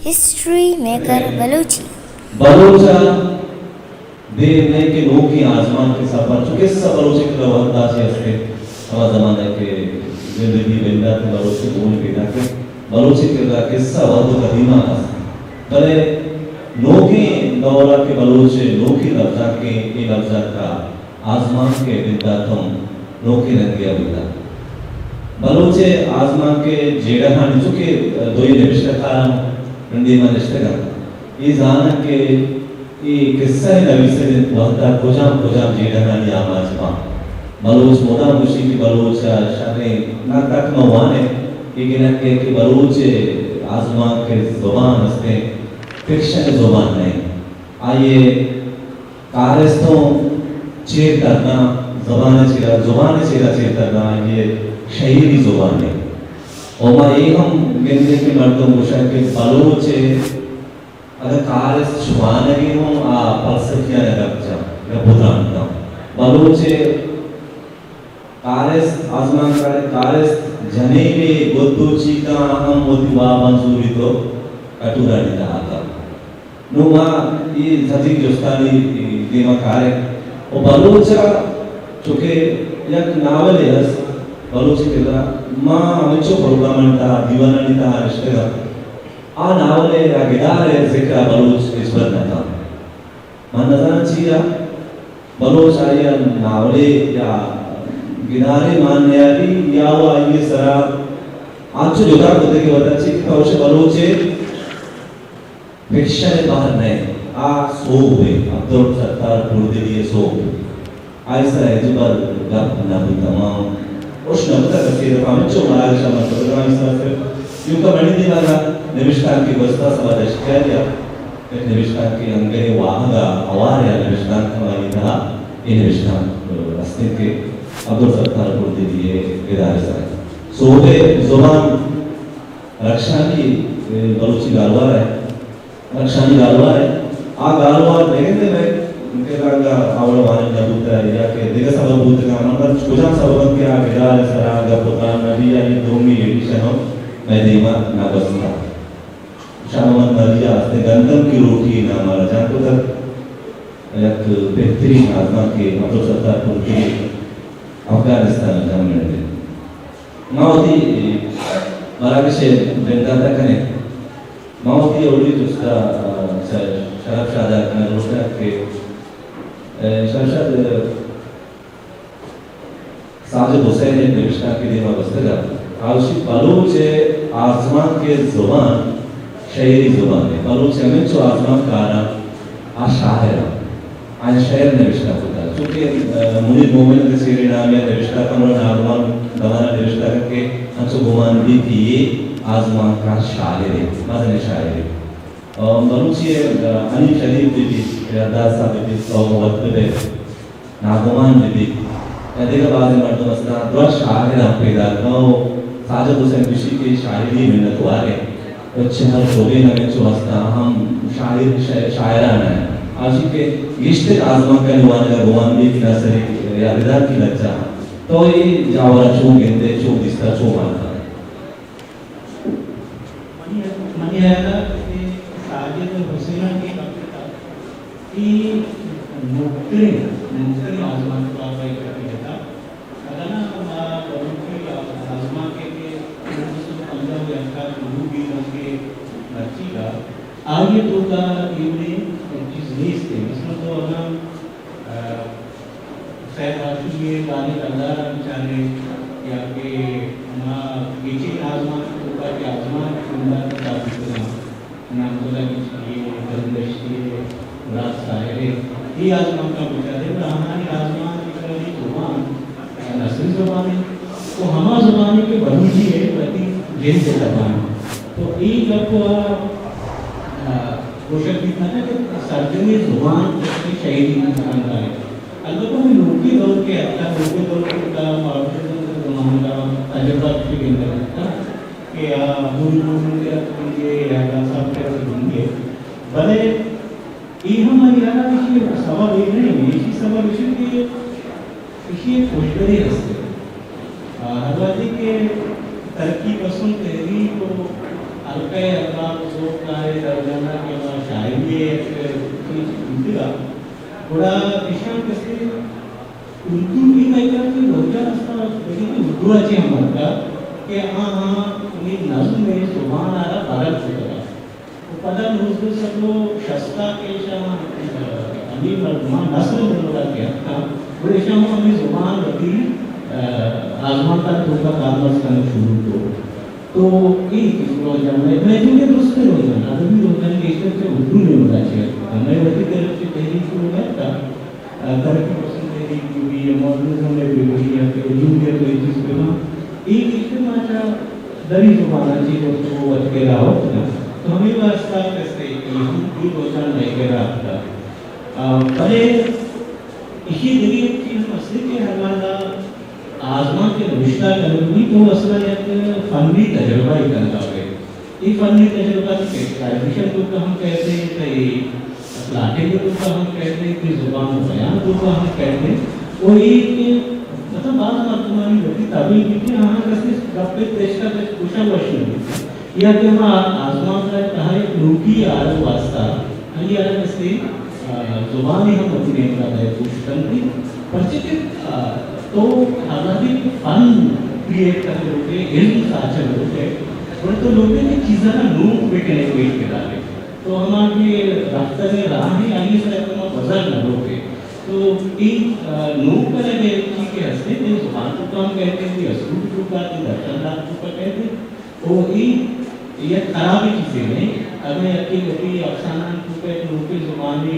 History maker Balochi. Baloch ءَ دیر نئے کہ نوکیں آزمانک ءِ سفر، چو قصہ بلوچ ءِ کرا وھد ءَ چہ است اِنت، ہما زمانہ کہ زندگی بندات ءِ بلوچ ءِ گون پیداک اِنت، بلوچ ءِ کرا قصہ وھد ءُ قدیم ءَ است، بلے نوکیں دور ءَ کہ بلوچ ءِ نوکیں لبزانک اِنت، اے لبزانک ءَ آزمانک ءِ بندات ہم نوکیں رنگے ءَ بوتگ۔ بلوچ ءِ آزمانک ءِ جیڑہانی، چونکہ دوئیں نبشتہ کار ہم رندے ما نشتگ اَنت، اے زانگ کہ اے قصہ ءِ نویسگ ءِ وھد ءَ کجام کجام جیڑہانی آماچ باں۔ بلوچ مدام گوشی کہ بلوچ ءَ شریں، نہ تک ما وانیں، اے گرنکے کہ بلوچ ءِ آزمانک ءِ زبان است اِنت، فکشن ءِ زبان نہ اِنت۔ آئی ءِ کارست اوں چیر ترنا، زبان ءِ چیرا، زبان ءِ چیرا چیر ترنا، آئی ءِ شعری زبان اِنت۔ ءُ ما اے ہم گندیں کہ مردم گوشاں کہ بلوچ ءِ اگاں کارست شوانگی ہوں، آ فلسفیانہ گپ جاں، گپ و تران کنت۔ بلوچ ءِ کارست، آزمانکار ءِ کارست جنین ءِ گد و چیکاں ہم وتی واباں زوریت و کٹورانی تہا کنت۔ نوں ما اے سجہیں جستانی دیما کاریں۔ و بلوچ ءَ چونکہ یک ناولے است، بلوچ ءِ کرا ما ہمینچو پروگرامانی تہا، دیوانانی تہا نشتگ آں۔ آ ناول ءِ یا گدار ءِ ذکر ءَ بلوچ ہچبر نہ کنت۔ من نزاناں چیا بلوچ آئی ءَ ناولے یا گدارے مان نیاری یا و آئی ءِ سرا انچو جتا کتگ کہ وتا چی کہ پہ وش بلوچ ءِ فکشن ءِ بہر نہ اِنت، آ سوب اِنت، عبدالستار پوردلی ءِ سوب۔ آئی سرا ہچبر گپ نہ بوت، تمام وش نہ بوت۔ کسے ءَ ہمینچو مراگش ءَ من کتگ آں، آئی سرا صرف ایوکا منی دیما نبشتانکے گوستہ سبا دشتیاری ءَ، یک نبشتانکے انگریں واہگ ءَ ہوار ءَ نبشتانک ہمائی تہا اے نبشتانک است اِنت کہ عبدالستار پوردلی ءِ گدار ءِ سرا۔ سوب ءِ زبان رخشانی، اے، بلوچی گالوار ءِ، رخشانی گالوار ءِ۔ آ گالوار نگندے مئے کہ رنگ ءَ آوڑ وانگ نہ بوتگ یا کہ دگہ سبب بوتگ، من بس کجام سبب اِنت کہ آ گدار ءِ سرا گپ و تران نہ بی، آئی دومی ایڈیشن ہم مئے دیما نہ گوستگ۔ شاہ محمد مری ءَ است اِنت گندم کی روٹی نام ءَ را جان کتگ، یک بہترین آزمانکے عبدالستار پوردلی ءِ افغانستان ءَ جنگ ءَ۔ ما وتی مراگش ءِ بندات ءَ کنیں۔ ما وتی اولی جست ءَ، آ، ش-، شرف شاہ ءَ کنگ لوٹاں کہ، آ، شرف شاہ، آ، ساجد حسین ءِ نبشتانکے دیما گوستگ ءَ، آ گوشی بلوچ ءِ آزمانک ءِ زبان شعری زبان اِنت۔ بلوچ ءِ ہمینچو آزمانکار اَنت، آ شاعر اَنت۔ آئی ءَ شعر نبشتہ کتگ۔ چونکہ، آ، منیر مومن ءِ چیریں نامے ءَ نبشتہ کنت، ناگمان دمان ءَ نبشتہ کنت کہ انچو گمان بیت کہ اے آزمانکار شاعرے، مزنیں شاعرے۔ آ، بلوچی ءِ، آ، حنیف شریف بہ بیت، یادداشت صاحب بہ بیت، سوب وت بہ بیت، ناگمان بہ بیت، یا دگہ بازیں مردم است اَنت، درست شاعر ہم پیداک اَنت۔ و ساجد حسین گوشی کہ شاعری منت وار اِنت۔ و چہ ہر شعبے ءَ ہمینچو ہست اَنت، ہم شاعر، شا-، شاعران اَنت۔ آ گوشی کہ گیشتر آزمانکانی وانگ ءَ گمان بیت کہ ناصر ءِ یادگار کی لجا۔ تو اے جاور ءَ چون گندے، چون دیستہ، چون وانتہ؟ منی، منی ہیال ءَ کہ ساجد حسین ءَ کہ گپ کتگ، اے نوکتریں، نوکتریں آزمانک ءِ بابا ءَ گپ کتگ۔ اگاں نا ما بلوچی آزمانک ءَ کہ نو سد پنجاہ ءُ یک ءَ شروع بیت، بلکہ مرچیگ ءَ آئی ءِ توکا اے وڑیں چیز نیست اِنت۔ مثلاً تو اگاں، آ، سید ہاشمی ءِ گالیں کردار ءَ بچارے یا کہ ہما گچین آزمانک ءِ توکا کہ آزمانک بندات ءَ ثابت کناں، نام خدا گچکی ءِ، کریم دشتی ءِ، مراد ساحر ءِ، اے آزمانکاں بچارے، گڑا ہمائی آزمانک ءِ زبان نثری زبانے، و ہما زبانے کہ بلوچی ءِ وتی جند ءِ زبان۔ تو اے گپ ءَ، آ، گوشگ بیت نہ کہ سرجمیں زبان چہ شعری رنگ ءَ اِنت۔ البتہ ہمے نوکیں دور کہ اتکگ، نوکیں دور کہ اتکگ، معروف شدن ءِ زمانگ ءَ تجربہ چشیں گندگ بیتگ کہ آ منیر مومن ءِ اتکگ، یا یادداشت صاحب ءِ اتکگ، بلے اے ہم منی ہیال ءَ ایشی ءِ سبب اے نہ اِنت، ایشی ءِ سبب ایش اِنت کہ ایشی ءِ پژدرے ہست اِنت۔ آ، ہر وہدے کہ ترقی پسند تحریک ءُ ہلکا ء ارباب ء سوب کارے درجانہ کہ ما شاعری ء یک چیز بوتگ ء۔ گڑا ایشاں کسے اردو ء مئے کرا کہ روچا رستا، لیکن اردو ء چہ ہم اتکا کہ آہاں نی نظم ء زبان ء را بدل کتگ ء۔ و پدا نوزدہ سد و شست ء کہ ایشاں، ء، ہمے مردماں نثر ء بنگا کہ اتکاں، گڑا ایشاں ہم ہمے زبان وتی، ء، آزمانک ء توکا کارمرز کنگ شروع کو۔ تو اے کہ رجحان، مئے، مئے چونکہ درستیں رجحان، ادبی رجحان گیشتر چہ اردو نیمگا چہ اتکا۔ مئے وتی طرف چہ تحریک شروع نہ اتکا، ء، ترقی پسند تحریک بہ بی یا ماڈرنزم ء بہ بی یا کہ جمہوریت ء اے چیز بہ باں، اے گیشتر ما چہ دری زباناں چہ گوشت و وت کرا ہوت کناں۔ تو ہمے واسطہ کسے اے ہم اے رجحان مئے کرا اتکا۔ ء، بلے ایشی دگہ یک چیز ہم ہستے کہ ہر وہدا آزمانک ء نبشتہ کنگ بیت تو اصلا یک فنی تجربہ ء کنگا بیت۔ اے فنی تجربہ تو کریکٹرائزیشن توکا ہم کئیت، تئی پلاٹنگ توکا ہم کئیت، تئی زبان و بیان توکا ہم کئیت۔ و اے کہ مطلب بعض مردمانی وتی طبع بیت کہ آہاں کسے گپے پچ کا پچ گوشگ وش نہ بیت۔ یا کہ ہما آزمانک ء تہا یک نوکی آرگ واسطہ آئی ء را کسے، آ، زبانے ہم وتی نیمگا دئیگ کوشش کنت۔ پرچے کہ، آ، تو ہر وہدے کہ فن کریئیٹ کنگ لوٹ ئے، علم ساچگ لوٹ ئے، گڑا تو لوٹ ئے کہ چیزانا نوک بکن ئے، پیش بدار ئے۔ تو ہما کہ رفتگیں راہ ایں، آئی ء سرا کما گوزگ نہ لوٹ ئے۔ تو اے، آ، نوک کنگ ء چی کہ ہست ایں، تئی زبان توکا ہم کئیت، تئی اسلوب توکا، تئی درشانداز توکا کئیت۔ او اے یک خرابیں چیزے نہ ایں۔ اگاں یکے وتی افسانہانی توکا یک نوکیں زبانے،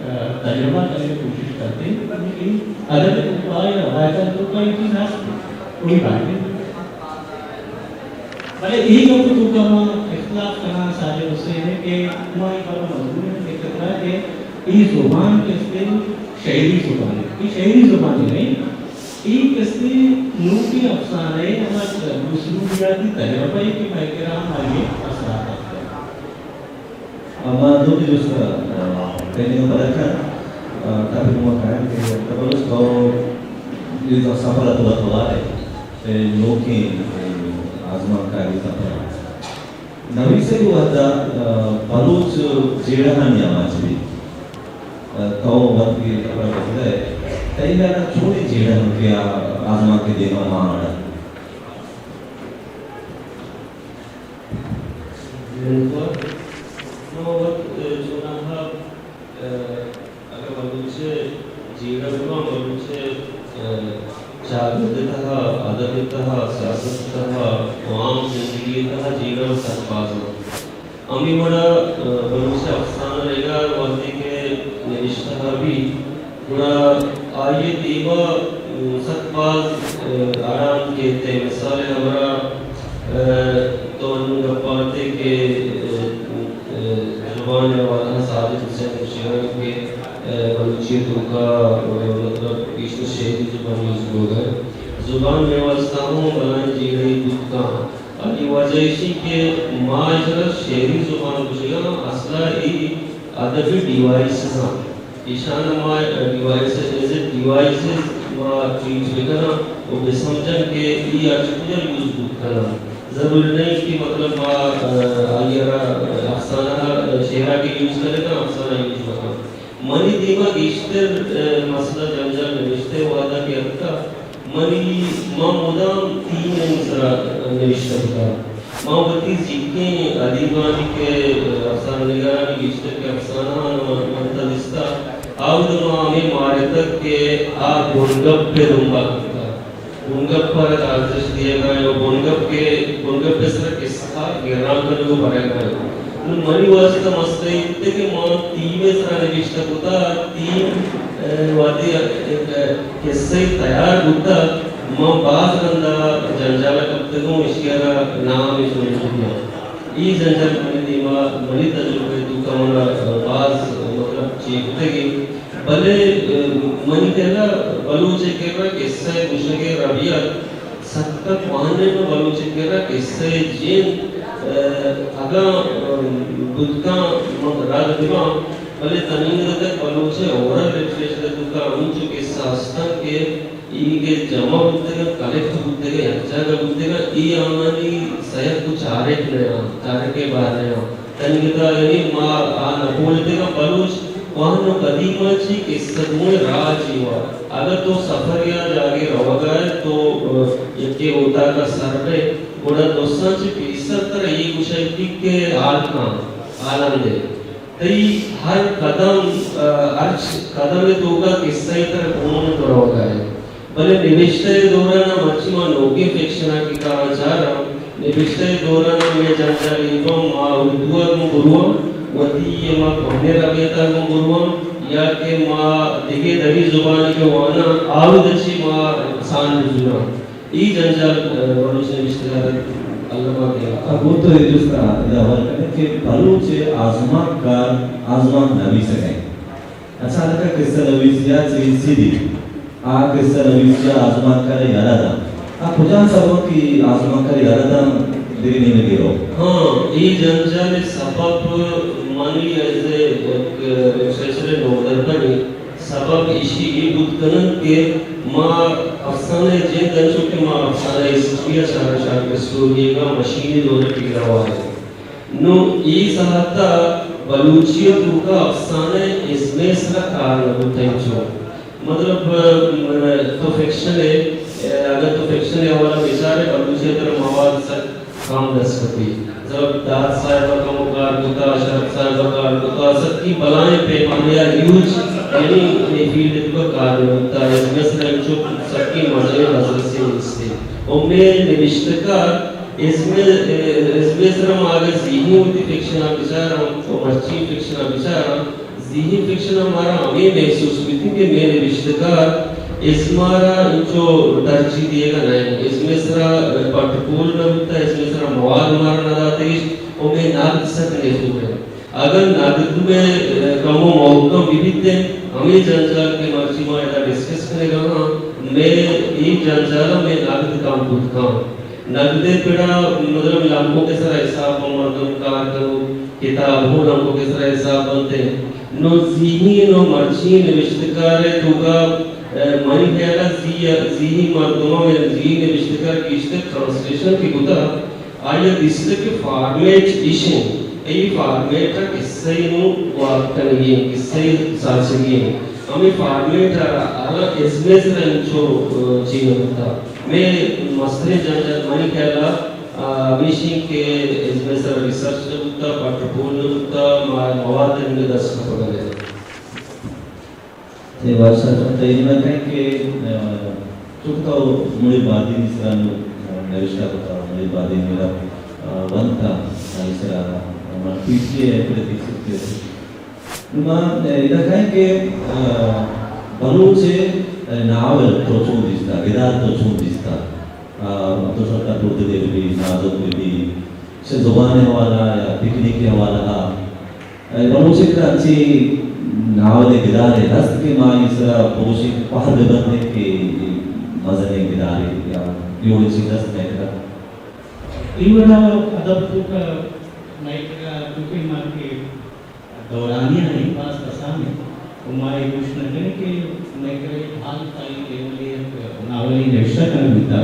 ء، تجربہ کنگ ء کوشش کرتے، اے ادب ء توکا یا روایتانی توکا اے چیز ہست، کوئی بات نہیں۔ بلے اے گپ ء توکا ما اختلاف کناں ساجد حسین ء کہ ما اے گپ ء مجبور ایں کہ خطرہ کہ اے زبان کہ است ایں شعری زبانے، اے شعری زبانے نہ ایں۔ اے کسے نوکیں افسانہ ء ہما اسلوبیاتی تجربہ ء کہ مئے کرا ہم آئی ء اثرات اتکگ۔ اما دومی جست ء، آ، ٹریننگ ء پدا کن، آ، تاکہ ما کائیں کہ ڈاکٹر بلوچ تو اے سفر ء تو توار ئے، اے نوکیں، اے آزمانکاری سفر ء۔ نویسگ ء وھد ء، آ، بلوچ جیڑہانی آماچ بیت۔ آ، تو وت کہ کپڑ بزگ ئے، تئی ہیال ء چونیں جیڑہ انت کہ آ آزمانک ء دیما مان اڑ انت؟ ما وت، آ، چوناہا، آ، اگاں بلوچ ء جیڑہ بہ باں، بلوچ ء، ء، چاگرد ء تہا، ادب ء تہا، سیاست ء تہا و عام زندگی ء تہا جیڑہ سک باز انت۔ ہمے وڑا، ء، بلوچ ء افسانہ نگار وہدے کہ نبشتہ بی، گڑا آئی ء دیما، ء، سک باز، ء، اڑان کیت۔ مثال ء ہمرا، ء، تو انوں گپ ء ات ئے کہ، ء، ء، زبان ء حوالہ ء ساجد حسین ء شعر کہ، ء، بلوچی ء توکا، ء، مطلب، گیشتر شعری زبان یوز بوگ ء۔ زبان مئے واستہ ہوں بلائیں جیڑہے بوت کن۔ آئی وجہ ایشی کہ ما اشرا شعری زبان گوشگ ء، اصلا اے ادبی ڈیوائسز آں۔ ایشان ء ما ڈیوائس، ایز اے ڈیوائسز ما ٹریٹ بکناں و بسمجھاں کہ ای ہرچ کجا یوز بوت کناں۔ ضروری نہیں کہ مطلب ما، آ، آئی ء را افسانہ، شعرا کہ یوز کنگا، افسانہ یوز بکناں۔ منی دیما گیشتر، آ، مسئلہ جنجال نبشتہ ء وہدا کہ اتکا، منی، ما مدام تھیم ء سرا نبشتہ کتا۔ ما وتی زیکیں ادیبانی کہ افسانہ نگارانی گیشتر کہ افسانہ آں من، من تا دیستا، آودا ما ہمے مارتگ کہ آ بنگپ ء دنبال کتا۔ بنگپ ء را ارزشت دیگا ء، بنگپ کہ، بنگپ ء سرا قصہ گران کنگ ء برگ ء۔ نوں منی واستہ مسئلہ اے بیتگ کہ ما تھیم ء سرا نبشتہ کتا، تھیم، ء، وہدے، ء، قصہ تیار بوتگ، ما باز رندا جنجال ء کپتگوں، اشی ء را نام ء سوچ دیاں۔ اے جنجال منی دیما، منی تجربہ ء توکا منا باز، مطلب، چیرتگ ء۔ بلے، ء، منی خیال ء بلوچ ء کرا قصہ ء گوشگ ء ربیت سک ء کوہنیں، نوں بلوچ ء کرا قصہ ء جند، ء، اگاں، ء، بوت کن من رد بباں، بلے تنیگہ تک بلوچ ء اورل لٹریچر ء توکا ہمینچو قصہ ہستاں کہ اے کہ جمع بوتگ اَنت، کلیکٹ بوتگ اَنت، یک جاگہ بوتگ اَنت، اے آنانی سیت ءُ چارگ نہ اَنت، چارگ ءِ بہر نہ اَنت۔ تنیگتا یعنی ما آ نہ پولتگ اَنت، بلوچ کوہن ءُ قدیم ءَ چہ قصہ گوئیں راجے وَ۔ اگاں تو سفرے ءَ جاگہے روگ ءَ ئے تو، اَ، یکے اوتاک ءَ سر بئے، گڑا درستاں چہ پیسر ترا اے گوشگ بیت کہ حال کن، حالاں دئے۔ تئی ہر قدم، آ، ہر چ-، قدم ءِ توکا قصہ ءِ ترا گون تو روگا ئے۔ بلے نبشتہ ءِ دوران ءَ مرچی ما نوکیں فکشن ءَ کہ کاراں چاراں، نبشتہ ءِ دوران ءَ مئے جنجال اے بنت ما اردو ءَ گوں برواں، وتی اے ما کوہنیں ربیت ءَ گوں برواں، یا کہ ما دگہ دری زبانے کہ واناں، آود ءَ چہ ما سان بزوراں۔ اے جنجال، آ، بلوچ نبشتہ کار ءَ الما دے۔ آ گوں تو اے جست ءَ ادا حوال کنیں کہ بلوچ ءِ آزمانکار آزمانک نویسگ ءَ اِنت۔ اچانک ءَ قصہ نویسی ءَ چہ سیدھی آ قصہ نویسی ءَ آزمانکار ءَ یلہ دنت۔ آ کجام سبب کہ آزمانکار ءَ یلہ دنت دگہ نیمگے رو؟ ہاں، اے جنجال ءِ سبب منی ایز اے یک ریسرچر ءِ نودربرے سبب ایشی اے بوت کننت کہ ما افسانہ ءِ جند انچو کہ ما افسانہ ءِ ہسٹری ءَ چاریں، شارٹ اسٹوری ءَ مشینی دور ءَ ٹگرا واریں۔ نوں اے ساعت ءَ بلوچی ءِ توکا افسانہ ءِ ازم ءِ سرا کار نہ بوتگ انچو۔ مطلب، م-، تو فکشن ءَ، اگر تو فکشن ءِ حوالہ بچارے، بلوچی ءَ ترا مواد سک کم دست کپی۔ مطلب، داد صاحب ءَ کمو کار کتا، شرف صاحب ءَ کار کتا، سکی بلائیں پیمانے ءَ ہیوج، یعنی اے فیلڈ ءِ توکا کار نہ بوتا۔ ازم ءِ سرا انچو سکی مزنیں دسترسی نیست۔ و مئے نبشتہ کار ازم، ازم ءِ سرا ما اگر زیہی وتی فکشن ءَ بچاراں، و مرچی فکشن ءَ بچاراں، زیہی فکشن ءَ مارا ہمے محسوس بیت کہ مئے نبشتہ کار ازم ءَ را انچو ترجیح دیگ ءَ نہ اِنت۔ ازم ءِ سرا پٹ پول نہ بوتگ، ازم ءِ سرا مواد مارا نہ داتگ اِش، و مئے نقد سک نزور اِنت۔ اگاں نقد مئے کمو محکم بہ بیت اِنت، ہمے جنجال کہ مرچی ما ادا ڈسکس کنگ ءَ آں، مئے اے جنجال ءَ مئے نقد کم بوت کنت۔ نقد ءِ پڑا مطلب لنکک ءِ سرا حساب بنت، مردم کار کنوک، کتاب ہوں لنکک ءِ سرا حساب بنت۔ نوں زیہی نوں مرچی نبشتہ کار ءِ توکا، اے، منی خیال ءَ زی-، زیہی مردماں، زیہی نبشتہ کار گیشتر ٹرانسلیشن کہ کتا، آئی ءَ دیستگ کہ فارمیٹ اش اِنت، اے فارمیٹ ءَ قصہ ءَ نوں واب کنگی اِنت، قصہ ءَ ساچگی اِنت۔ ہمے فارمیٹ ءَ را، را ازم ءِ سرا انچو، اے، چی نہ بوتا۔ مئے مستریں جنجال منی خیال ءَ، آ، ہمیش اِنت کہ ازم ءِ سرا ریسرچ نہ بوتا، پٹ ءُ پول نہ بوتا، ما-، مواد ءِ نیمگ ءَ دست کپگ ءَ نہ اِنت۔ اے بادشاہ جان، تئی نیمگ ءَ کئیں کہ، آ، چونکہ تو منیر بادینی ءِ سرا نوں، آ، نبشتہ کتا، منیر بادینی ءَ را، آ، ونتا، آئی ءِ سرا، آ، من پی ٹی اے ءِ تھیسس کہ نوں ما، اے، ادا کئیں کہ، آ، بلوچ ءِ، اے، ناول تو چون دیستا، گدار تو چون دیستا؟ آ، تو شرتر پردگے بہ بی، نازک بہ بی، چہ زبان ءِ حوالہ ءَ یا تکنیک ءِ حوالہ ءَ، اے، بلوچ ءِ کرا انچیں ناول ءِ گدارے ہست کہ ما آئی ءِ سرا بگوشیں کہ پہر بہ بندیں کہ اے مزنیں گدارے یا جوڑیں چیز ہست مئے کرا؟ اے وڑا ادب توکا مئے کرا چونکہ ما کہ دورانیہ ایں، باز کسان ایں، و ما اے گوشت نہ کنیں کہ مئے کرا یک حال تائی لیول ءِ یک ناولے نوشتہ کنگ بوتا۔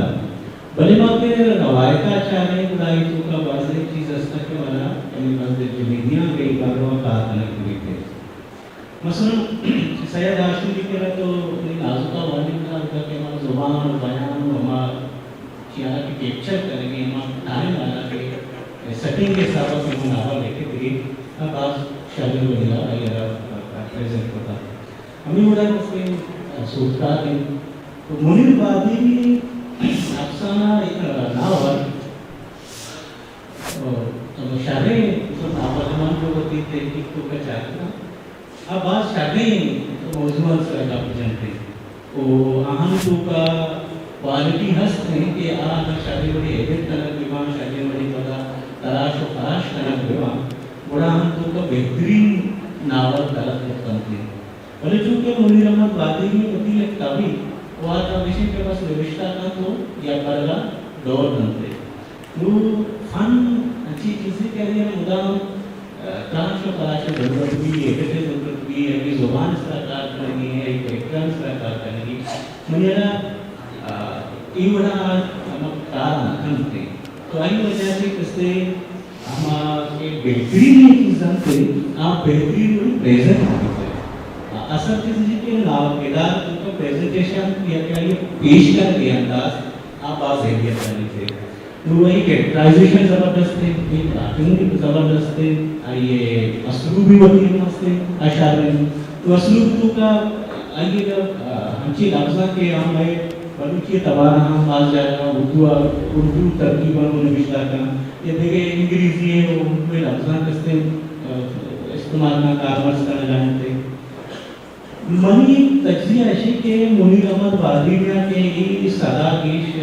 بلے ما کہ روایت ءَ چاریں، گڑا اے توکا بازیں چیز ہستاں کہ منا یعنی بس دلجمیگیاں کہ اے باروا کار کنگ بہ بیت۔ مثلاً سید ہاشمی ءِ کرا تو نی نازک ءَ وانینتا، اگاں کہ ہما زبان و بیان و ہما چیانا کہ کیپچر کنگی، ہما ٹائم آنا کہ سیٹنگ ءِ حساب ءَ کہ ہما ناول لکھتگی، آ باز شریں وڑے ءَ آئی ءَ را پریزنٹ کتا۔ ہمے وڑا کسے سوتکار اِنت۔ تو منیر بادینی افسانہ، ناول، شریں ناول، من جو وتی تحقیق توکا چارتگ آں، آ باز شریں موضوعانی سرا گپ جنت ءُ آہانی توکا کوالٹی ہست اِنت کہ آ اگاں شریں وڑے ایڈٹ کنگ بہ باں، شریں وڑے پدا تراش ءُ خراش کنگ بہ باں، گڑا آہانی توکا بہترین ناول تلک کنت۔ بلے چونکہ منیر احمد بادینی وتی یک تبے ءُ آ تب اِش اِنت کہ بس نبشتہ کنت ءُ یک برگا ڈول دنت۔ نوں فن انچیں چیزے کہ آئی ءَ را مدام، آ، تراش ءُ خراش ءِ ضرورت بی، ایڈٹ ءِ ضرورت بی، آئی ءِ زبان ءِ سرا کار کنگی، آئی ءِ کریکٹرانی سرا کار کنگی۔ منی ہیال ءَ اے وڑا ہما کار نہ کنت۔ تو آئی وجہ چہ کسے ہما کہ بہترین چیز انت، آ بہترین وڑی پریزنٹ کنت۔ اصل چیز یہ کہ ناول کردار کا پریزنٹیشن یا کہ آئی پیش کرنے انداز آ باز اہمیت دنت۔ نوں آئی کریکٹرائزیشن زبردست انت، آئی پلاٹنگ زبردست انت، آئی اسلوب بھی وتی مست انت، اشار انت۔ تو اسلوب توکا آئی ءَ، آ، ہنچیں لبزاں کہ آ مئے بلوچی توار ءَ ہم باز جاگہ اردو ءَ، اردو ترکیباں گوں نبشتہ کن، یا دگہ انگریزی ءِ و اردو ءِ لبزاں کسے، آ، استعمال کن، کارمرز کنگ ءَ انت۔ منی تجزیہ ایش انت کہ منیر احمد بادینی ءَ کہ اے سدا گیش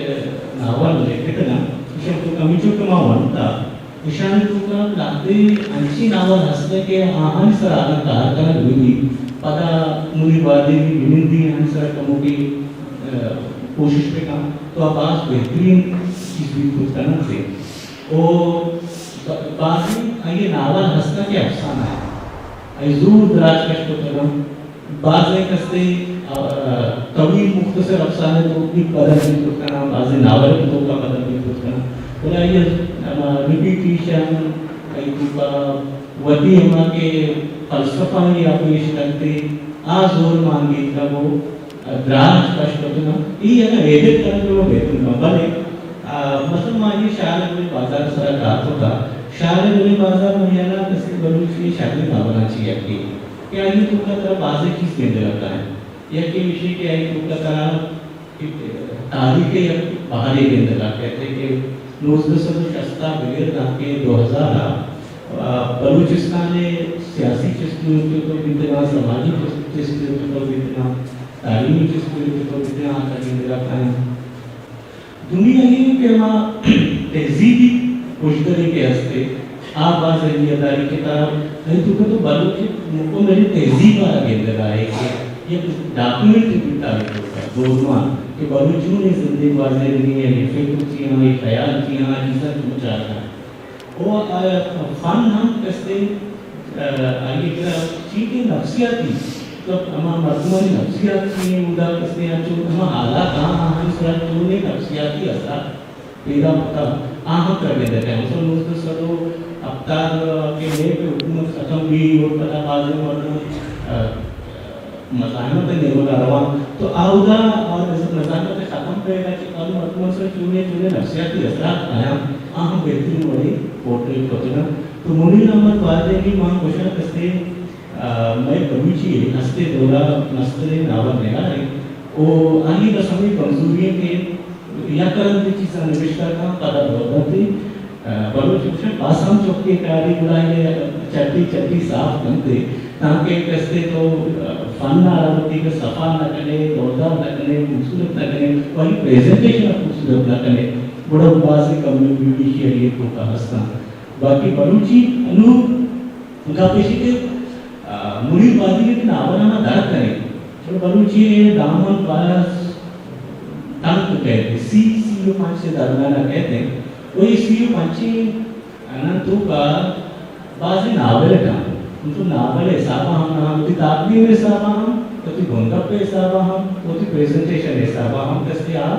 ناول لکھتگ انت، ایشاں تو کمیچو کہ ما ونتا، ایشانی توکا لہتے انچیں ناول ہست کہ آہانی سرا اگاں کار کنگ بہ بیت، پدا منیر بادینی بہ نندی آہانی سرا کموکے، آ، کوشش بہ کن تو آ باز بہترین چیز بیت کت کنت۔ و ب-، بازیں آئی ناول ہست کہ افسانہ انت، آئی زور دراج کش کتگ انت۔ بازیں کسے، آ، طویل مختصر افسانے تو بھی بدل بیت کت کناں، بازیں ناول تو کا بدل بیت کت کناں۔ بلے آئی ہما ریپیٹیشن، آئی توکا وتی ہما کہ فلسفہ یا پیش کنتے، آ زور مان گیتگ و دراج کش کتگ انت۔ اے اگاں ایڈٹ کنگ بہ بہتر انت۔ بلے، آ، مثلاً ما یہ شاعر گل بازار سرا کار کتا، شاعر گل بازار منی ہیالا کسے بلوچی شریں ناولاں چی یکے کہ آئی توکا ترا بازیں چیز گندگا کائیں۔ یکے ایشی کہ آئی توکا ترا تاریخ ءِ یک بہرے گندگا کئیت کہ نوزدہ سد و شست ءَ بگر دانکہ دو ہزار ءَ، آ، بلوچستان ءِ سیاسی چست و چتو بیتگاں، سماجی چست، چست و چتو بیتگاں، تعلیمی چست و چتو بیتگاں، آ ترا گندگا کائیں۔ دومی آئی کہ ہما تہذیبی پژدرے کہ ہستے، آ باز اہمیت داری کہ ترا اے توکا تو بلوچ مکمل تہذیب ءَ را گندگا ئے کہ یک ڈاکومنٹ بیتا اے توکا دورمان کہ بلوچ چونیں زندے گوازینگی ایں، اے فکر چی ایں، اے خیال چی ایں، آ چیزاں چون چارگا۔ او، آ، فن ہم کسے، آ، آئی کرا چی کہ نفسیاتی، مطلب ہما مردمانی نفسیات چی ایں، اودا کسے آ چون ہما حالات آں، آہانی سرا چونیں نفسیاتی اثرات پیدا کتا، آ ہم ترا گندگا کائیں۔ مثلاً نوزدہ سد و ہپتاد کہ مئے کہ حکومت ختم بی اور پدا بازیں مردم، آ، مزاحمت ءِ نیمگا رواں، تو آ اودا اور مزاحمت ختم بیگا چہ پد مردماں سر چونیں چونیں نفسیاتی اثرات آیاں، آ ہم بہترین وڑے پورٹریٹ کتگاں۔ تو منیر احمد بادینی ما گوشاں کسے، آ، مئے بلوچی ہستے دورا مستریں ناول نگارے۔ او آئی بس ہمیں کمزوری ہے کہ یک رندے چیزاں نبشتہ کن، پدا دور دنتے۔ آ، بلوچ گوشن بس ہم چکے کاری گڑا یہ چٹی چٹی صاف کنتے، تانکہ کستے تو، آ، فن ءَ وتی کہ صفا نہ کنے، دور دار نہ کنے، خوبصورت نہ کنے، وہی پریزنٹیشن خوبصورت نہ کنے، گڑا بازیں کمی بیشی یہ توکا ہستاں۔ باقی بلوچی انو گپ ایشی کہ، آ، منیر بادینی کہ ناول ہما درد کنیں، چلو بلوچی دامن باز تنگ کئیت، سی، سی و پنچ درمیان کئیت، و اے سی و پنچ انن توکا بازیں ناول کن، تو ناول حسابا ہم نہ، وتی تقدیم حسابا ہم، وتی بنگپ حسابا ہم، وتی پریزنٹیشن حسابا ہم کسے آ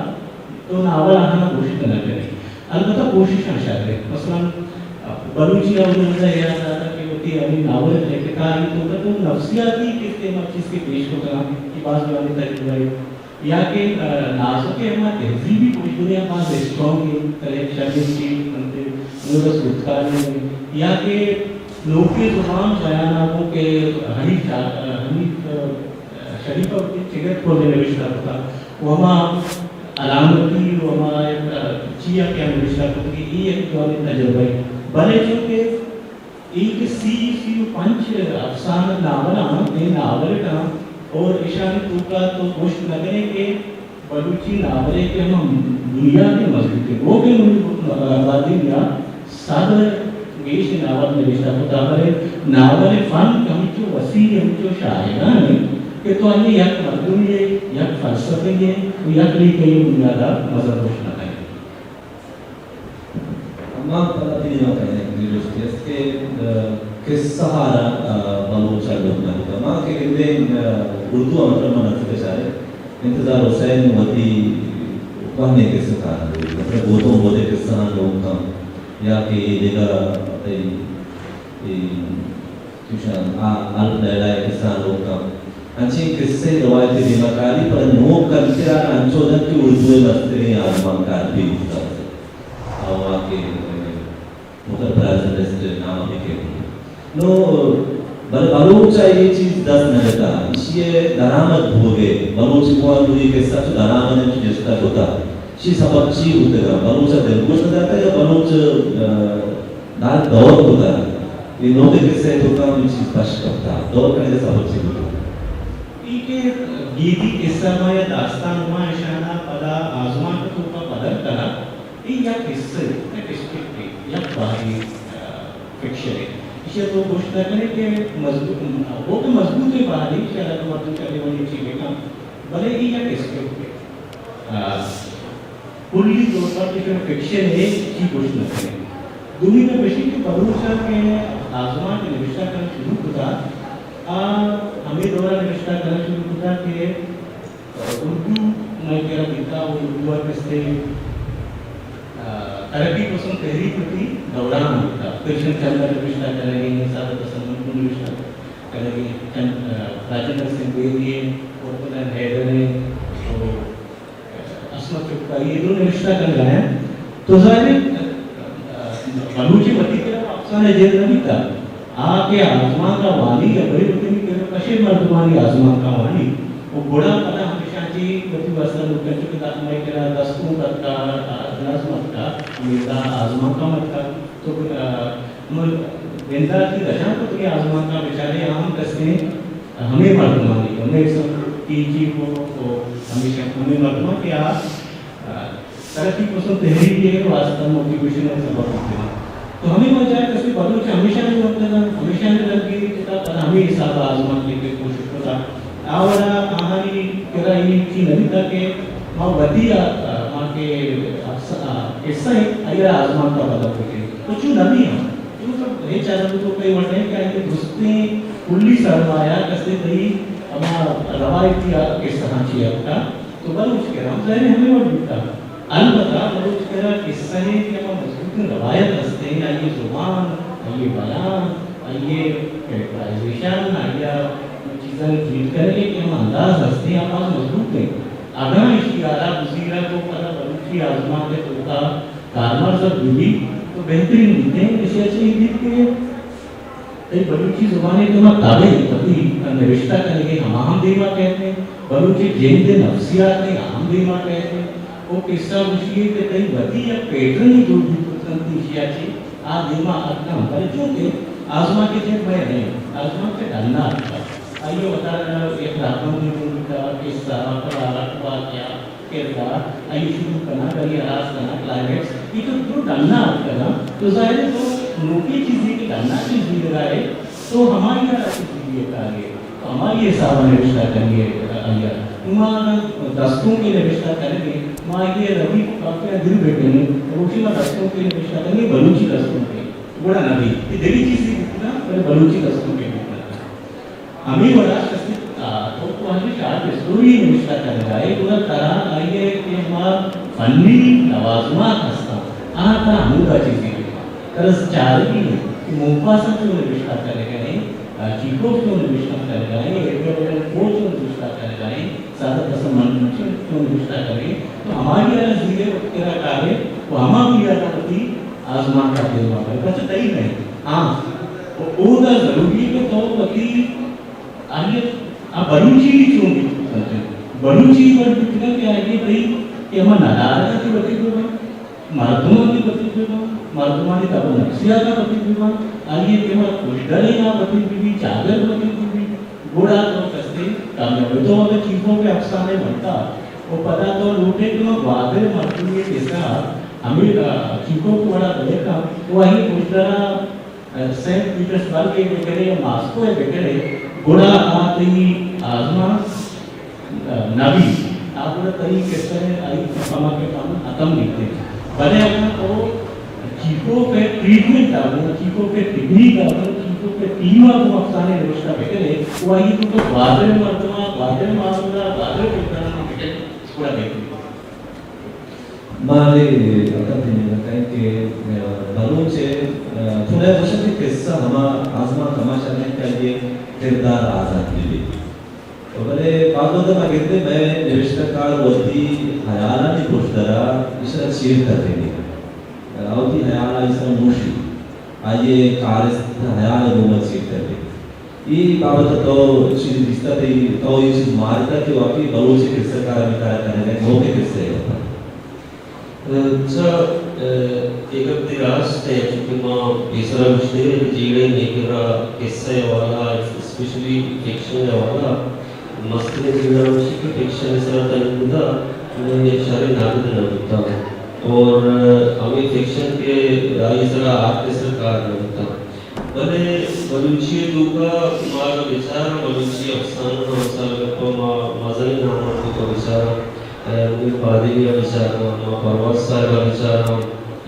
تو ناول آہانا گوشت نہ کنے۔ البتہ کوششاں شر انت۔ مثلاً بلوچی ءَ اودا یاد داتا کہ وتی ہمے ناول لکھتا، آئی توکا تو نفسیاتی کسے ہما چیز کہ پیش کتا کہ باز جوانیں تجربہ ہے۔ یا کہ، آ، نازک ہما تہذیبی پشدنیا باز اسٹرانگ ہے، کلیکشن ہے، چیز انتے، نورس اتکارے، یا کہ لوکی زبان بیان آگو کہ حنیف شا-، آ، حنیف، آ، شریف ءَ وتی چگت کل نوشتہ کتا، و ہما علامتی و ہما یک چیا کہ نوشتہ کتگی، ای یک جوانیں تجربہ ہے۔ بلے چونکہ ای کہ سی، سی و پنچ افسانہ ناول آں، اے ناول آں، اور اشانی توکا تو گوشت نہ کنے کہ بلوچی ناولے کہ ہم دنیا کے مضبوط ہے، وہ کہ منی بادینی ءَ صد گیش ناول نوشتہ کتا، بلے ناول فن ہمچو وسیع، ہمچو شاہگان ہے کہ تو آئی یک مردمی ہے، یک فلسفے ہے، تو یک لیکہ بنیادا مزن روش نہ کنے۔ اما پدا تئی دیما کئیت یک دلجستی است کہ، آ، قصہ ءَ را، آ، بلوچ ءَ لوٹ نہ کتا۔ ما کہ گندیں، آ، اردو ءَ مطلب من نزیک چارے انتظار حسین وتی پہمیں قصہ کاراں لوگ، مطلب گوتم بدھ ءِ قصہ آں لوگ کن، یا کہ اے دگہ تئی اے چوشاں آ الف لیلا ءِ قصہ آں لوگ کن۔ انچیں قصہ روایت ءِ دیما کاری، پر نوک کنتر آ انچو دنت کہ اردو ءِ مستریں آزمانکار بی بوتگ۔ آ واقعی مطلب پرائز لسٹ ءِ نام ہم کیت۔ نو بلے بلوچ ءَ اے چیز دست نہ جتا، ایشی ءِ درآمد بوگ ءِ، بلوچ گوں دوئی قصہ چو درآمد انت، چو جستا کتا۔ ایشی سبب چی بوتگا؟ بلوچ ءَ دلگوش نہ داتا یا بلوچ، آ، دار دور کتا؟ اے نوکیں قصہ ءِ توکا ہم اے چیز پش کپتا، دور کنگ ءِ سبب چی بوتگ؟ اے کہ گیدی قصہ ما یا داستان ما اشانا پدا آزمانک ءِ توکا بدل کنگ، اے یک حصہ، یک اسپیکٹ، یک بہرے، آ، فکشن ہے۔ ایشی ءَ تو گوشت نہ کنے کہ مضبوط، وہ کہ مضبوط ہے بہرے، ایشی ءَ تو مردم چلے وانی چی بکن، بلے اے یک اسپیکٹ ہے۔ آ، کلی طور پر کہ فکشن ہے، چی گوشت نہ کنے۔ دومی نہ بشی کہ بلوچ ءَ کہ آزمانک نوشتہ کرنا شروع کتا، آ، ہمے دورا نوشتہ کرنا شروع کتا کہ اردو مئے کرا بیتا و اردو ءَ کسے، آ، ترقی پسند تحریک وتی دوران ءَ بیتا۔ کرشن چندر نوشتہ کنگی، سعادت حسن منٹو نوشتہ کنگی، چند، آ، راجندر سنگھ بیدی ہیں، قربت حیدر ہیں، تو عصمت چکتا، یہ دو نوشتہ کنگا ہیں۔ تو ظاہر ہے، بلوچی وتی کرا افسانہ جیڑ نہ بیتا۔ آ کہ آزمانک ءَ وانی یا بلے وتی کرا کشے مردمانی آزمانک ءَ وانی۔ و گڑا پدا ہمیشاں چی وتی واسطہ لوٹن چکہ دا مئے کرا دستونک اتکا، نظم اتکا، ہمے دا آزمانک ءَ اتکا۔ تو، آ، ہمے بندات کی رجانک وتی آزمانک ءَ بچارے عام کسے ہمے مردمانی، ہمے سم-، ٹی جی کو، کو ہمیشہ ہمے مردمان کہ آ، آ، ترقی پسند تحریک ءِ واسطہ موٹیویشن ءِ سبب بوتگ۔ تو ہمے وجہ ءَ کسے بلوچ ہمیشہ نے ورتگ انت، ہمیشہ نے رنگی کتاب، پدا ہمے حساب ءَ آزمانک ءِ کوشش کتا۔ آ وڑا آہانی کرا اے چی نہ بیتا کہ ما وتی آ، آ، ما کہ افس-، آ، قصہ ءَ آئی ءَ آزمانک ءَ بدل بکیں۔ تو چو نہ بی ہم۔ چو سب ہچ آدم تو کئی وڑ نہیں کہ آئی ءِ درستیں کلی سرمایہ کسے تئی ہما روایتی آ قصہ ہاں چی اتکا۔ تو بلوچ کرا ہم ظاہر ہے ہمے وڑ بیتا۔ البتہ بلوچ کرا قصہ ءِ کہ ہما مضبوطیں روایت ہستیں، آئی ءِ زبان، آئی ءِ بیان، آئی ءِ کریکٹرائزیشن، آئی ءِ چیزاں ٹریٹ کنگ ءِ کہ ہما انداز ہستیں، آ باز مضبوط ہیں۔ اگاں ایشی ءَ را گزیرگ و پدا بلوچی آزمانک ءِ توکا کارمرز بہ بیت تو بہترین بیتیں۔ ایشی ءَ چہ اے بیت کہ تئی بلوچی زبان ءِ کہ ما تب ءَ وتی نبشتہ کنگ ءَ ہما ہم دیما کئیت، بلوچ ءِ جند ءِ نفسیات ءَ ہم دیما کئیت، او قصہ گوشی ءَ کہ تئی وتی یک پیٹرنے جوڑ بیت کت کنت، ایشی ءَ چہ آ دیما اتکاں، بلے چونکہ آزمانک ءِ جند مئے نہ انت، آزمانک ءِ ڈن ءَ اتکگ، آئی ءَ وتارا یک راہبندے جوڑ بیتگ، قصہ، پلاٹ، واقعہ، کردار، آئی ءِ شروع کنگ، آئی ءِ ہلاس کنگ، کلائمیکس، اے تو درو ڈن ءَ اتکگ انت، تو ظاہر ہے تو نوکیں چیزے کہ ڈن ءَ چہ زیرگ ءَ ئے، تو ہمائی ءَ را چہ زیری ءِ کارے، تو ہمائی حساب ءَ نبشتہ کنگ ءَ ئے آئی ءَ۔ ما اگاں دستونکے نبشتہ کنگ ءَ، ما آئی ءَ روی کاپیاں دل بہ کنیں، تو گوشی ما دستونکے نبشتہ کنگ ءَ، بلوچی دستونکے، گڑا نہ بیت۔ اے دگہ چیزے بیت کنت، بلے بلوچی دستونکے بیت کنت۔ ہمے وڑا کسے، آ، تو، تو ہمے شارٹ اسٹوری نوشتہ کنگ ءَ ئے، گڑا ترا آئی ءِ کہ ہما فنی لوازمات ہستاں، آ ترا ہمودا چہ زیرگ ءَ انت۔ ترا چارگی انت کہ موپاس ءَ چون نوشتہ کنگ ءَ ایں، آ، چیخوف چون نوشتہ کنگ ءَ ایں، ایڈور الن پو چون نوشتہ کنگ ءَ ایں، سعادت حسن منٹو چون، چون نوشتہ کنگ ءَ ایں، تو ہمائی ءَ را زیرے وت کرا کارے و ہما بنیاد ءَ وتی آزمانک ءَ دیما برے، پرچہ تئی نہ انت۔ ہاں، و اودا ضروری ہے کہ تو وتی آئی ءَ بلوچی بھی چون بیت کنت، بلوچی وڑ بیت کنت کہ آئی ءَ تئی کہ ہما ندارگ ءَ تئی وتی بہ بنت، مردم ءَ تئی وتی بہ بنت، مردمانی تب و نفسیات ءَ وتی بہ بنت، آئی ءَ کہ ہما کشدریں ءَ وتی بہ بیت، چاگرد وتی بہ بیت، گڑا تو کسے کامیاب ئے۔ تو اگاں چیخوف ءِ افسانے ونتا و پدا تو لوٹے کہ ما گوادر مردمے ءِ کسہ ءَ ہمے، آ، چیخوف ءِ وڑا بلکاں، تو آئی ءِ کشدر ءَ سینٹ پیٹرسبرگ ءَ بہ کرے یا ماسکو ءَ بہ کرے، گڑا آ تئی آزمانک نہ بیت۔ آ گڑا تئی کسہ ءَ آئی کمک ءَ کم ختم بیت۔ بلے اگاں تو چیخوف ءِ ٹریٹمنٹ ءَ گوں، چیخوف ءِ ٹیکنیک ءَ گوں، چیخوف ءِ ٹیم ءَ گوں افسانے نبشتہ بہ کرے، و آئی ءَ تو گوادر ءِ مردماں، گوادر ءِ ماحول ءَ، گوادر ءِ کرداراں بہ کرے، گڑا بہتر بیت۔ ما اے عقل تنیگا کئیں کہ، آ، بلوچ ءِ، آ، چوناہا گوشاں کہ قصہ ہما آزمانک ہما شر انت کہ آئی ءِ کردار آزات بہ بیت۔ بلے بعض وھد ءَ ما گندیں مئے نبشتہ کار وتی ہیالانی پشدر ءَ ایشرا چیر ترینیت۔ آ وتی ہیال ءَ ایشرا نوشیت۔ آئی ءِ کارست ہیال ءِ گوما چیر ترینیت۔ اے بابت ءَ تو چیزے دیستہ، تئی، تو اے چیز مارتہ کہ واقعی بلوچ ءِ قصہ کار ہمے کار ءَ کنگ ءَ انت، نوکیں قصہ ءِ گپ ءَ؟ اچھا، اے گپ تئی راست انت، چونکہ ما پیسرا گوشتگ کہ جیڑہ مئے کرا قصہ ءِ حوالہ ءَ، اسپیشلی فکشن ءِ حوالہ ءَ، مستریں جیڑہ ہمیش انت کہ فکشن ءِ سرا تنیگا مئے شریں ناگت نہ بوتگ اور ہمے فکشن کہ آئی ءِ سرا آرٹسٹ ءَ کار نہ بوتگ۔ بلے بلوچی ءِ توکا ما اگاں بچاراں، بلوچی افسانہ ءَ، مثال گپ ءَ ما مزنیں ناماں توکا بچاراں، اے، منیر پادری ءَ بچاراں، ما پرواز صاحب ءَ بچاراں،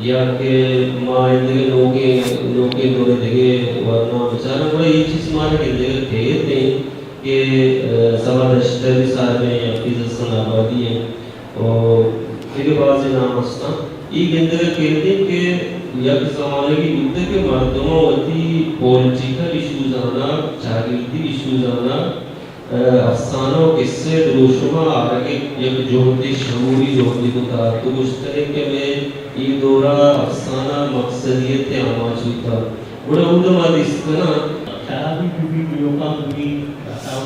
یا کہ ما ایندگہ نوکیں، نوکیں دور ءِ دگہ ورناں بچاراں، گڑا اے چیز مارا گندگ ءَ کیت انت کہ، اے، صبا دشتیاری صاحب ءِ یا حفیظ حسن آبادی ءِ ءُ دگہ بازیں نام است انت۔ اے گندگ ءَ کیت انت کہ یک زمانگے بوتگ کہ مردماں وتی پولیٹیکل ایشوزاں ءَ، چاگردی ایشوزاں ءَ، افسانہ ءُ کسہ ءِ دروشم ءَ آرگ ءِ یک جہدے، شعوری جہدے کتگ۔ تو گوشتگ ئے کہ مئے اے دور ءَ افسانہ مقصدیت ءِ آماچ بوتگ۔ گڑا اود ءَ ما دیست کناں۔ شرابی بہ بیت، بیوقع بہ بیت، عطا،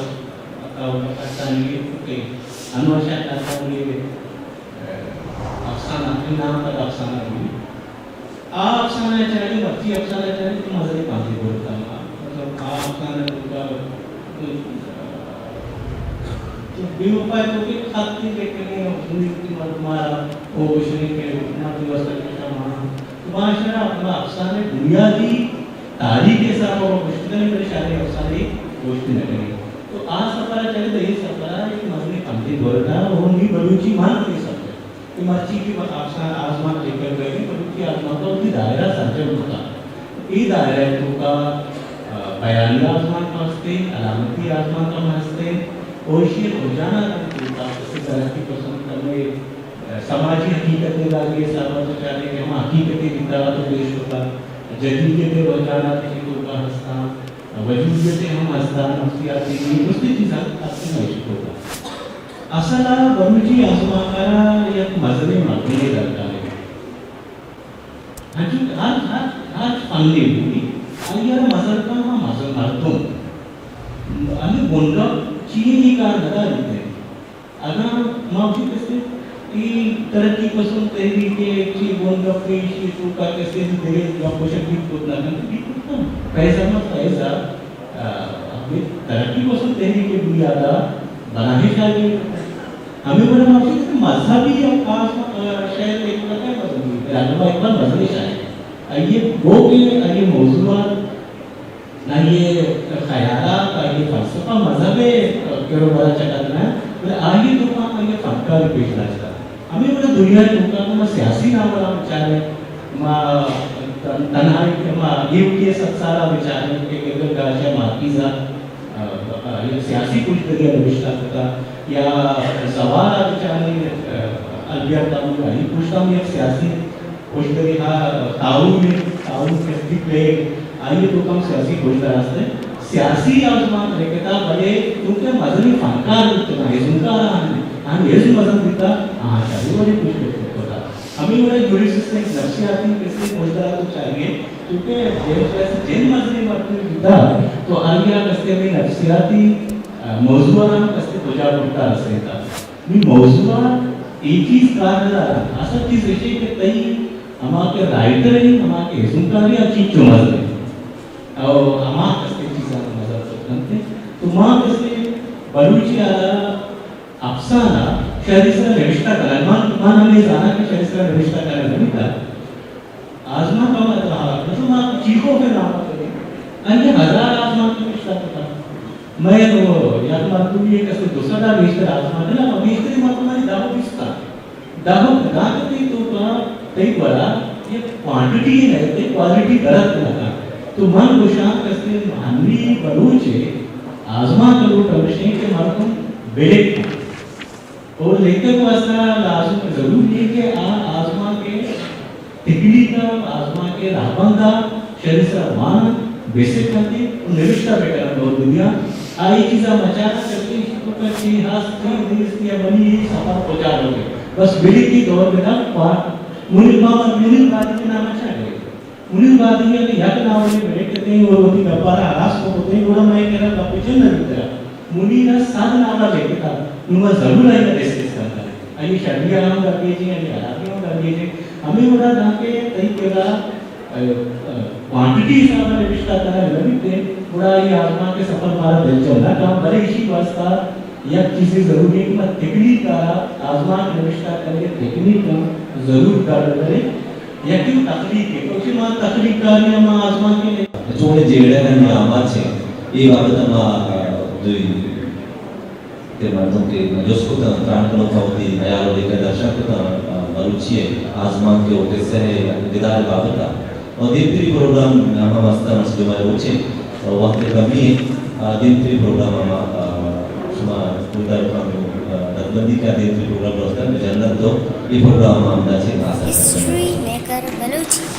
عطا اللہ کاشانی ءِ، انور شاہ کاشانی ءِ، افسانہ، ہمے نام پر افسانہ بہ بیت۔ آ افسانہ ءَ چارے، مرچی افسانہ ءَ چارے، تو مزنیں پندے برتگ۔ مطلب، آ افسانہ ءِ توکا، تو، تو بے وفا ءِ توکا خطے لکھگ ءَ، مزنیں وتی مردم ءَ را، او گوشگ ءَ کہ مردم واسطہ کشا مانا۔ تو معاشرہ، مطلب، افسانہ ءِ بنیادی تاریخ ءِ حساب ءَ گوشت کنیں، بلے شریں افسانے گوشت نہ کنیں۔ تو آ سفر ءَ چارے، تو اے سفر ءَ یک مزنیں پندے برتگ، او ہم بلوچی مانگ ءِ سبجیکٹ۔ کہ مرچی کہ آزمان، آزمان لیکگ بئیگ ءَ، بلوچی آزمان ءَ وتی دائرہ سرجم کتگ۔ اے دائرہ ءِ توکا، آ، بیانی آزمان ہم ہست انت، علامتی آزمان ہم ہست انت، ءُ ایشی ءِ رجحانات ءِ توکا، جیسے ترقی پسند کمے، آ، سماجی حقیقت نگاری ءِ حساب ءَ تو چارے کہ ہما حقیقتے بیتگ ءُ تو پیش کتگ، جدیدیت ءِ رجحانات ایشی ءِ توکا ہست انت۔ وجودیت ہم ہست انت، نفسیاتی، اے درستیں چیز ہست، ہست انت ایشی توکا۔ اصل ءَ بلوچی آزمانک ءَ را یک مزنیں مردمے درکار انت۔ ہنچو کہ ہر، ہر، ہر فنے بوت، آئی ءَ را مزن کن ہم مزن مردم۔ ہمے بنگپ چی انت، اے کار نہ داریت انت۔ اگاں ما وتی کسے اے ترقی پسند تحریک ءِ چی بنگپ ءَ ایشی ءِ توکا کسے بھی دگہ گپ ءُ شپ بیت کت نہ کنت، بیت کت کنت۔ فیض احمد فیض ءَ، آ، ہمے ترقی پسند تحریک ءِ بنیاد ءَ بناہیں شاعری ءَ کت۔ ہمے وڑا ما وتی کسے مذہبی یا خاص، آ، شعر ءَ کت نہ کنت، مذہبی۔ علامہ اقبال مذہبی شاعر۔ آئی ءِ بوگ ءَ، آئی ءِ موضوعات، آئی ءِ خیالات، آئی ءِ فلسفہ مذہب ءِ کر ءُ بر ءَ چہ قدر نہ انت، بلے آئی ءِ توکا آئی ءِ فنکاری پیش داشتہ۔ ہمے وڑا دنیا ءِ توکا ما سیاسی ناول ءَ بچاریں، ما تن-، تنہائی، ما ایم ٹی ءِ سد سال ءَ بچاریں کہ گلگت گاشا مارکیز ءَ، آ، آ، یک سیاسی پژدرے ءَ نبشتہ کتہ، یا زوال ءَ بچاریں، آ، البیئر کامو، آئی ءِ پشت ءَ ہم یک سیاسی پژدرے ءَ، طاعون، طاعون کستی پلیگ، آئی ءِ توکا ہم سیاسی پژدر است انت۔ سیاسی آزمانک لکتہ، بلے چونکہ مزنیں فنکار بوتگ، ازمکار آں، آہانی ازم مزن بیتہ، آہاں شریں وڑے پژدر کتہ۔ ہمے وڑا جولیس سیسٹر نفسیاتی کسے پژدر ءَ تو چارگے، چونکہ جیمز ویسٹ جن مزنیں مردمے بوتہ، تو آئی ءَ کستے ہمے نفسیاتی، آ، موضوع ءَ را ہم کستے کجا برتہ رسینتہ۔ نی موضوع ءَ اے چیز کار نہ دارت۔ اصل چیز ایش انت کہ تئی ہما کہ رائٹر انت، ہما کہ ازمکار انت، آ چینچو مزن انت۔ او ہما کستے چیزاں مزن کت کنت۔ تو ما کستے بلوچی ءَ را افسانہ شری سرا نبشتہ کنگ، من، من ہمے زاناں کہ شری سرا نبشتہ کنگ نہ بیتگ۔ آزمانک ہم اتکہ، مثلاً ما چیخوف ءِ نام ءَ کنیں، آئی ءَ ہزار آزمانک نبشتہ کتگ۔ مئے نوں یک مردمے ءَ کسے دو سد ءَ گیشتر آزمانک نہ، گیشتریں مردمانی دہ ءُ بیست ءَ۔ دہ ءُ دانکہ تئی توکا تئی گورا یک کوانٹٹی نہ، تئی کوالٹی دراتک نہ کنت۔ تو من گوشاں کسے ہنی بلوچ ءِ آزمانک لوٹ ہمیش انت کہ مردم بلک کنت۔ اور لیکھک واسطہ لازم ضروری ہے کہ آ آزمانک ءِ تکنیک ءَ، آزمانک ءِ رہبند ءَ شری سرا واناں، بے سر کنت ءُ نبشتہ بہ کناں دور بدیاں۔ آ اے چیزاں مچاراں کہ ایشی توکا چی ہست، چی نیست یا منی اے سفر کجا روگ ءَ۔ بس بلکی دور بداں، پا-، منیر محمد، منیر بادی ءِ نام ءَ چا گرے؟ منیر بادی ءَ اگہ یک ناولے بلکتیں اور وتی گپارا ہلاس کو کتیں، گڑا مئے کرا گپ چن نہ بیتگ۔ منیر ءَ صد نامہ لکھتا، نوں ما ضرور آئی ءَ ڈسکس کنت۔ آئی ءِ شری ءَ ہم درگیجیں، آئی ءِ ہرابی ہم درگیجیں۔ ہمے وڑا دانکہ تئی کرا، ا، ا، کوانٹٹی حساب ءَ نبشتہ کنگ نہ بیت، گڑا آئی آزمانک ءِ سفر مارا دلجم نہ کن، بلے ایشی واسطہ یک چیزے ضروری ہے کہ ما تکنیک ءَ، آزمانک نبشتہ کنگ ءِ تکنیک ءَ ضرور کار بہ کنیں۔ یکے تخلیق ہے، کیونکہ ما تخلیق کاری ءَ ما آزمانک ءَ چونیں جیڑہ ءِ نیام ءَ چہ اے بابت ءَ ما، آ، دوئی کہ مردم کہ جست کتاں، تران کنوکاں وتی ہیال ءُ لیکہ درشان کتاں، آ، بلوچی ءِ آزمانک ءُ قصہ ءِ کردار ءِ بابت ءَ۔ اور دیمتری پروگرام ہم ہستاں، مرچی جمعہ ءِ روچ ایں، اور وقت کمی ایں، آ، دیمتری پروگرام ہم، آ، شما پورا کام، آ، دزبندی کا دیمتری پروگرام روزگار میں جنت تو یہ پروگرام ہم دا چے آسان ہے۔ History maker Balochi.